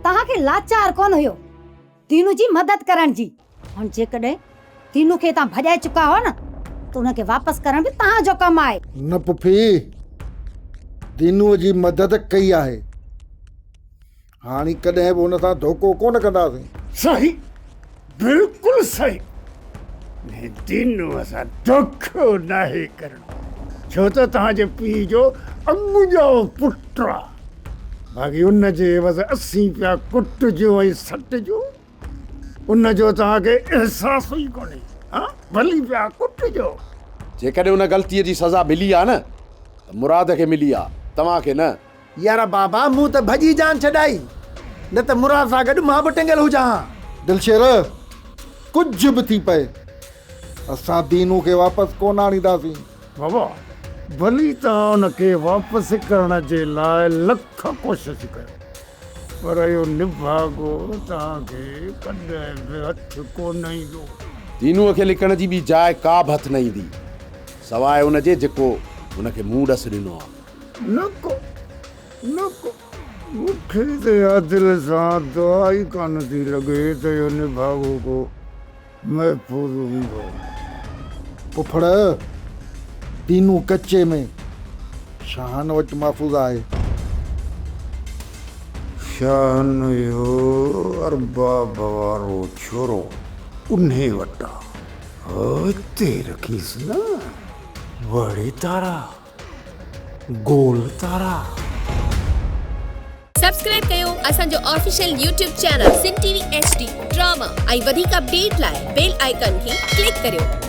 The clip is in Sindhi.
توهان کي لاچار ڪونه هيو دينو جي مدد ڪرڻ جي. هاڻ جيڪڏهن دينو کي هتان ڀڄائي چڪا هئا نه ته ان کي واپس ڪرڻ به توهان جو ڪم آهي. نه پڦي، دينوء جي مدد ڪئي آهي. هاڻي ڪڏهن به هن سان ڌوڪو ڪونه ڪنداسين. صحيح، بلڪل صحيح. دينوء سان ڌوڪو ناهي ڪرڻو، ڇو ته توهان جي پيء جو اڳ ڄائو پٽ آ. باقي ان جي عيوض اسين پيا ڪٽجون ۽ سٽجون، ان جو توهان کي احساس ئي ڪونهي. ها، ڀلي پيا ڪٽجو. جيڪڏهن ان غلطيء جي سزا ملي آ نه ته مراد کي ملي آ، توهان کي نه. يار بابا مون ته ڀڄي جان ڇڏائي، نه ته مراد سان گڏ مان به ٽنگيل هجان ها. دلشير، ڪجهه به ٿي پئي، اسان دينو کي واپس ڪونه آڻينداسين. بابا، ڀلي توهان ان کي واپس ڪرڻ جي لاء لک ڪوشش ڪيو، پر اهو نڀاڳو توهان کي ڪڏهن به هٿ ڪونه ايندو. دينوء کي لڪڻ جي ٻي جاء ڪابه هٿ نه ايندي، سواء ان جي جيڪو هن کي مون ڏس ڏنو آهي. نه ڪو، نه ڪو، مون کي ته اها دل سان دعا ئي ڪانه ٿي لڳي ته اهو نڀاڳو ڪو محفوظ هوندو. پڦڙ، دينو ڪچي ۾ شاهن وٽ محفوظ آهي. شاهن اهو ارباب وارو ڇورو انهي وٽ آ. هتي رکيس نه وڙي تارا. گول تارا. سبسڪرائب ڪيو اسان جو official YouTube channel Sindh T V H D drama ۽ وڌيڪ اپڊيٽ لاء بيل آئيڪان کي ڪلڪ ڪريو.